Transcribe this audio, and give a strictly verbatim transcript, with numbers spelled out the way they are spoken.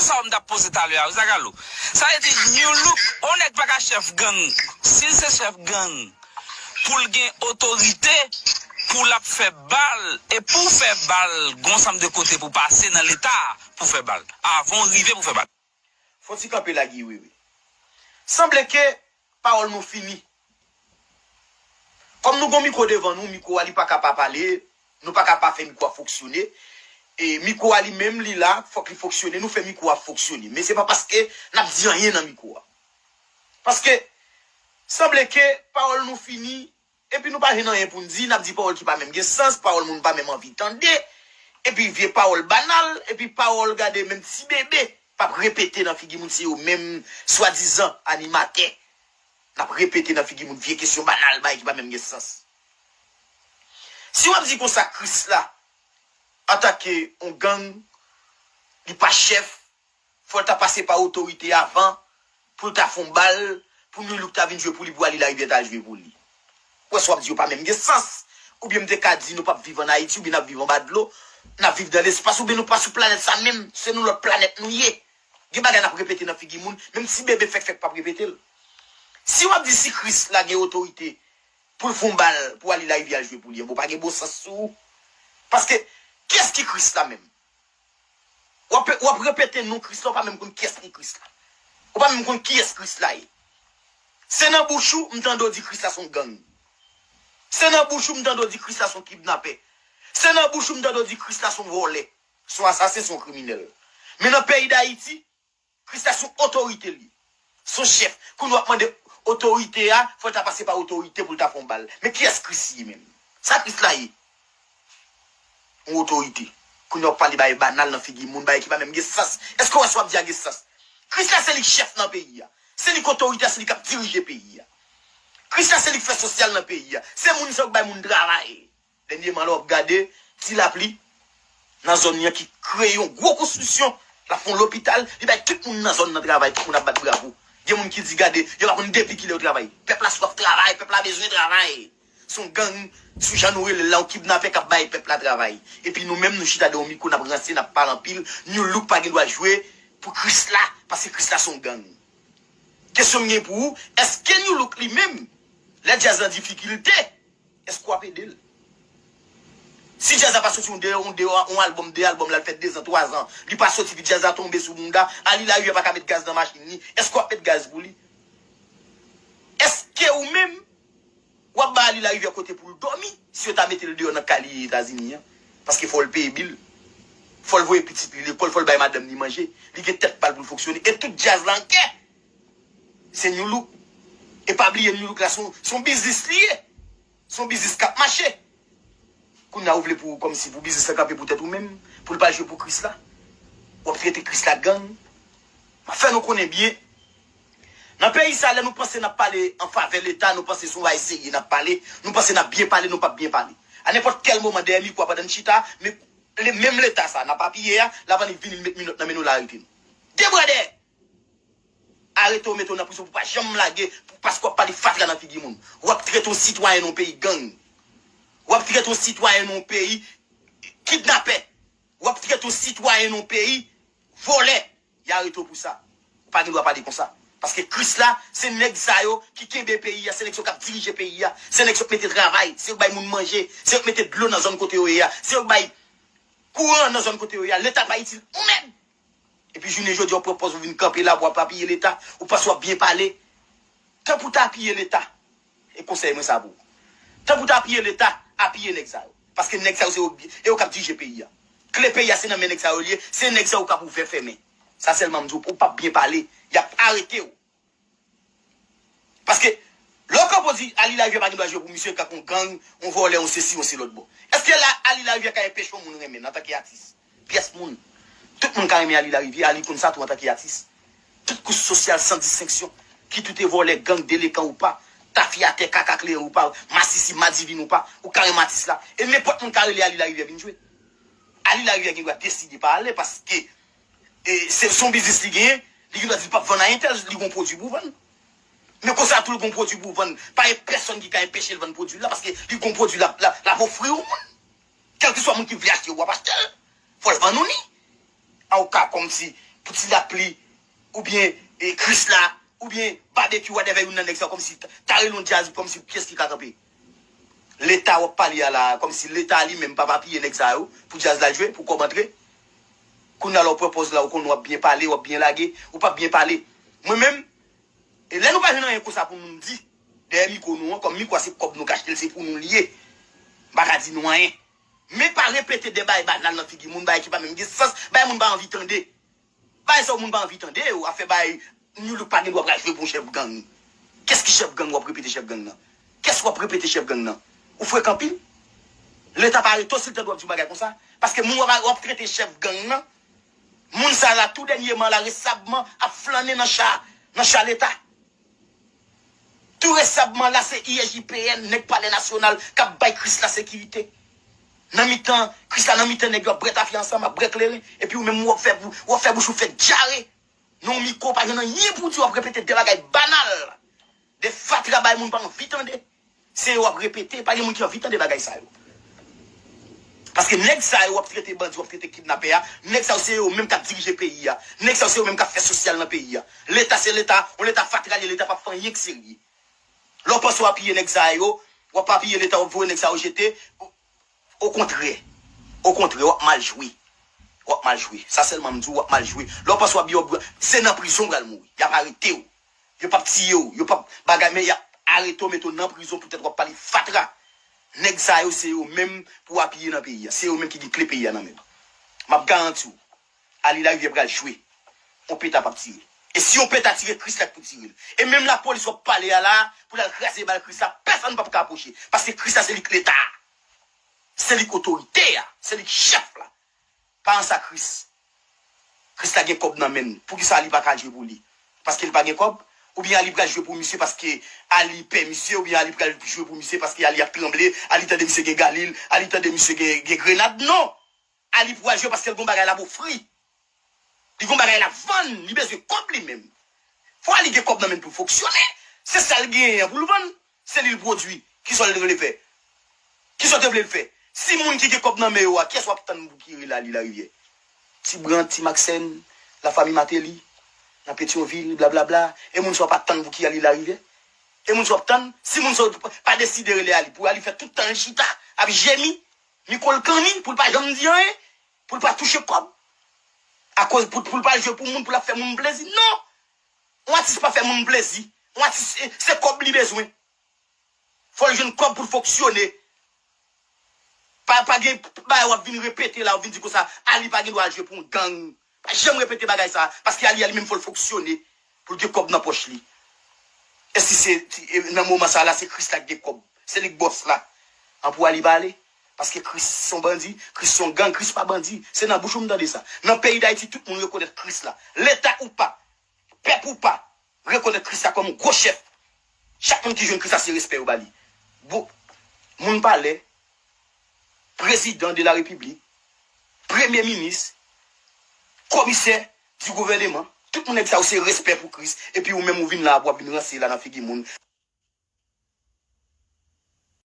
sa w m t ap poze talè a, Zagalou. Sa vle di, New Look, yon nèg pa ka chèf gang. Si l se chèf gang, pou l gen otorite, pou l ap fè bal, e pou w fè bal, gon sanm de kote pou pase nan Leta pou fè bal. Avan w rive pou fè bal. Fò ti kanpe la, Guy Wewe. Sanble ke pawòl nou fini. Kòm nou gon mikwo devan nou, mikwo a li pa ka pa pale, nou pa ka pa fè mikwo a fonksyone. E mikwo a li menm, li la, fòk li fonksyone, nou fè mikwo a fonksyone. Men se pa paske n ap di anyen nan mikwo a. Paske, sanble ke pawòl nou fini, epi nou pa jwenn anyen pou n di, n ap di pawòl ki pa menm gen sans, pawòl moun pa menm anvi tande, epi vye pawòl banal, epi pawòl gade menm ti bebe p ap repete nan figi moun, se yo menm swadizan animatè. N ap repete nan figi moun vye kesyon banal, bagay ki pa menm gen sans. Si w ap di konsa Krisla, antanke yon gang, li pa chèf, fò l ta pase pa otorite avan, pou l ta fè yon bal, pou New Look ta vin jwe pou li, pou Ali Larivière ta al jwe pou li. Ou wè sa w ap di yo pa menm gen sans. Oubyen m te ka di nou p ap viv ann Ayiti, oubyen n ap viv anba dlo, n ap viv dan lespas, oubyen nou pa sou planèt sa menm, se nou lòt planèt nou ye. Gen bagay n ap repete nan figi moun, menm ti bebe fèk fèk p ap repete l. Si w ap di si Krisla gen otorite pou l fè yon bal pou Ali Larivière al jwe pou li, enben w pa gen bon sans sou ou. Paske, kiyès ki Krisla menm? W ap, w ap repete non Krisla, w pa menm konn kiyès ki Krisla. W pa menm konn kiyès Krisla ye. Se nan bouch ou m tande w di Krisla se yon gang. Se nan bouch ou m tande w di Krisla se yon kidnapè. Se nan bouch ou m tande w di Krisla se yon vòlè, se yon asasen, se yon kriminèl. Men nan peyi Dayiti, Krisla se yon otorite li ye. Se yon chèf. Kounye a w ap mande otorite a, fò l ta pase pa otorite pou l ta fè yon bal. Men kiyès Kris ye menm? Sa Krisla ye? Yon otorite. Kounye a w ap pale bagay banal nan figi moun, bagay ki pa menm gen sans. Èske w wè sa w ap di a gen sans? Krisla se li k chèf nan peyi a. Se li k otorite a, se li k ap dirije peyi a. Krisla se li k fè sosyal nan peyi a. Se moun sa yo k bay moun travay. Dènyèman, lè w ap gade, Ti Lapli, nan zòn li an ki kreye yon gwo konstriksyon, l ap fè yon lopital, li bay tout moun nan zòn nan travay, tout moun ap bat bravo. Gen moun ki di, gade, yo pa konn depi kilè yo travay. Pèp la swaf travay, pèp la bezwen travay. Se yon gang, sou jan nou rele l la, yon kidnapè k ap bay pèp la travay. Epi nou menm, nou chita dèyè yon mikwo, n ap ranse, n ap pale anpil. New Look pa gen dwa jwe pou Krisla, paske Krisla se yon gang. Kesyon m gen pou ou, èske New Look li menm, lè djaz an difikilte, èske w ap ede l? Si djaz la pa soti yon de, yon de, yon albòm, de albòm, la l fè dezan, twazan, li pa soti, epi djaz la tonbe sou mouda, Ali Larivière pa ka met gaz nan machin li, èske w ap met gaz pou li? Èske ou menm, w ap bay Ali Larivière kote pou l dòmi, si yo ta mete l deyò nan kay li Etazini an? Paske fò l peye bil, fò l voye pitit li lekòl, fò l bay madanm li manje, li gen tèt pa l pou l fonksyone, e tout djaz la an kè. Se New Look. E pa bliye New Look la, se yon, se yon biznis li ye. Se yon biznis k ap mache. Kounye a ou vle pou, kòmsi pou biznis la kanpe pou tèt ou menm, pou l pa jwe pou Krisla. W ap trete Krisla gang. M ap fè nou konnen byen. Nan peyi sa, lè nou panse n ap pale an favè Leta, nou panse se yon bagay serye n ap pale, nou panse n ap byen pale, nou p ap byen pale. A nenpòt kèl moman, dèyè mikwo a, pandan n chita, men, le, menm Leta sa, n ap apiye a, l ap annik vini, l met minòt nan men nou, l arete nou. De bra dèyè! Arete w, mete w nan prizon pou pa janm lage, pou, paske w ap pale fatra nan figi moun. W ap trete yon sitwayen nan yon peyi gang. W ap trete yon sitwayen nan yon peyi kidnapè. W ap trete yon sitwayen nan yon peyi vòlè. Y arete w pou sa. Ou pa gen dwa pale konsa. Paske Krisla, se nèg sa yo ki kenbe peyi a, se nèg sa yo k ap dirije peyi a, se nèg sa yo k mete travay, se yo k bay moun manje, se yo k mete dlo nan zòn kote yo ye a, se yo k bay kouran nan zòn kote yo ye a. Leta pa itil yon mèd. Epi jounen jodi a, w pran pòz ou vin kanpe la pou w ap apiye Leta, ou panse w ap byen pale. Tan pou w ta apiye Leta, e konsèy mwen sa pou ou. Tan pou w ta apiye Leta, apiye nèg sa yo. Paske nèg sa yo se yo, e yo k ap dirije peyi a. Kle peyi a se nan men nèg sa yo l ye, se nèg sa yo k ap ouvè fèmen. Sa sèlman m di w, ou p ap byen pale, y ap arete w. Paske, lè w kanpe w di Ali Larivière pa gen dwa jwe pou misye, kak yon gang, yon vòlè, yon sesi, yon se lòt bò. Èske la, Ali Larivière ka enpeche yon moun renmen l antanke atis? Pyès moun. Tout moun ka renmen Ali Larivière, Ali konn sa tou antanke atis. Tout kouch sosyal san distenksyon, kit ou te vòlè, gang, delekan ou pa, tafyatè, kaka kleren ou pa, masisi, madivin ou pa, ou ka renmen atis la. E nenpòt moun ka rele Ali Larivière vin jwe. Ali Larivière gen dwa deside pa ale paske e, se, se yon biznis li genyen, li gen dwa di l p ap vann a entèl, li gon pwodui pou vann. Men konsa tou l gon pwodui pou vann, pa gen pèsonn ki ka enpeche l vann pwodui l la, paske li gon pwodui l ap, l ap, l ap ofri yon moun. Kèlkeswa moun ki vle achte, w ap achte l. Fò l vann ou li. A ou ka kòmsi, pou Ti Lapli, oubyen e, Krisla, oubyen Babekyou, whatever, youn nan nèg sa, kòmsi ta rele yon djaz, kòmsi kiyès ki ka kanpe? Leta w ap pale a la, kòmsi Leta li menm p ap apiye nèg sa yo pou djaz la jwe, pou kòb antre. Kounye a la w pran pòz la, ou konn w ap byen pale, w ap byen lage, ou p ap byen pale. Mwen menm, e lè nou pa jwenn anyen konsa pou nou di, dèyè mikwo nou an, kòm mikwo a se kòb nou k achte l, se pou nou li ye. M pa ka di nou anyen. Men pa repete de bagay banal nan figi moun, bagay ki pa menm gen sans, bagay moun pa anvi tande. Bagay sa yo moun pa anvi tande yo, afè bagay Nu-Look pa gen dwa pral jwe pou yon chèf gang. Kès ki chèf gang w ap repete chèf gang nan? Kès w ap repete chèf gang nan? Ou frekan anpil? Leta pa rete osi l tande w ap di yon bagay konsa. Paske moun w ap, w ap trete chèf gang nan, moun sa la tou dènyèman la, resabman, ap flannen nan cha, nan cha Leta. Tou resabman la, se I S J P N, nèg Palè Nasyonal, k ap bay Krisla sekirite. Nan mitan, Krisla nan mitan nèg yo ap bwè tafya ansanm, ap bwè kleren. Epi ou menm, w ap fè bou-, w ap fè bouch ou fè dyare. Nan yon mikwo, w pa jwenn anyen pou w di, w ap repete de bagay banal. De fatra bagay moun pa anvi tande. Se yo w ap repete, pa gen moun ki anvi tande bagay sa yo. Paske nèg sa yo w ap trete bandi, w ap trete kidnapè a, nèg sa yo se yo menm k ap dirije peyi a. Nèg sa yo se yo menm k ap fè sosyal nan peyi a. Leta se Leta, yon Leta fatra li ye, Leta p ap fè anyen k serye. Lè w panse w apiye nèg sa yo, w ap apiye Leta, w ap voye nèg sa yo jete. Okontrè, okontrè, w ap mal jwe. W ap mal jwe. Sa sèlman m di w, w ap mal jwe. Lè w panse w ap byen, w ap byen, se nan prizon w pral mouri. Y ap arete w. Yo p ap tiye w, yo p ap bagay, men y ap arete w, mete w nan prizon poutèt w ap pale fatra. Nèg sa yo, se yo menm pou w apiye nan peyi a. Se yo menm ki gen kle peyi a nan men yo. M ap garanti w, Ali Larivière pral jwe. Yon peta p ap tire. E si yon peta tire, Krisla k pou tire l. E menm lapolis w ap pale a la, pou l al kraze bal Krisla, pèsonn p ap ka apwoche. Paske Krisla se li k Leta a. Se li k otorite a. Se li k chèf la. Pa ansa Kris. Krisla gen kòb nan men l. Poukisa Ali pa ka al jwe pou li? Paske li pa gen kòb? Oubyen Ali pral jwe pou misye paske Ali pè misye? Oubyen Ali pral jwe pou misye paske Ali ap tranble? Ali tande misye gen galil? Ali tande misye gen, gen grenad? Non! Ali pral jwe paske l gon bagay l ap ofri. Li gon bagay l ap vann, li bezwen kòb li menm. Fò Ali gen kòb nan men l pou l fonksyone. Se sa l genyen an pou l vann. Se li l pwodui. Kisa w te vle fè? Kisa w te vle l fè? Si moun ki gen kòb nan men yo a, kiyès w ap tann pou ki rele Ali Larivière? Ti Brant, Ti Maxène, Lafanmi Martelly, nan Petyonvil, blablabla. E moun sa w pa tann pou ki Ali Larivière? E moun sa w ap tann? Si moun sa w pa deside rele Ali, pou Ali fè tout tan l chita, ap jemi, mikwo l kanni, pou l pa janm di anyen, pou l pa touche kòb. Akoz pou, pou l pa jwe pou moun, pou l ap fè moun plezi. Non! Yon atis pa fè moun plezi. Yon atis, se, se kòb li bezwen. Fò l jwenn kòb pou l fonksyone. Pa, pa gen bagay w ap vin repete la, w ap vin di konsa, Ali pa gen dwa al jwe pou yon gang. Pa janm repete bagay sa, paske Ali a li menm fò l fonksyone pou l gen kòb nan pòch li. E si se, ti- e nan moman sa la, se Kris la k gen kòb. Se li k bòs la. An pou Ali pa ale. Paske Kris se yon bandi, Kris se yon gang, Kris pa bandi. Se nan bouch ou m tande sa. Nan peyi Dayiti, tout moun rekonèt Kris la. Leta ou pa, pèp ou pa, rekonèt Kris la kòm gwo chèf. Chak moun ki jwenn Kris la, se respè yo ba li. Bon, moun palè, prezidan de la repiblik, premye minis, komisè di gouvèneman, tout moun nèg sa yo se respè pou Kris, epi ou menm ou vin la, w ap vin ranse la nan figi moun.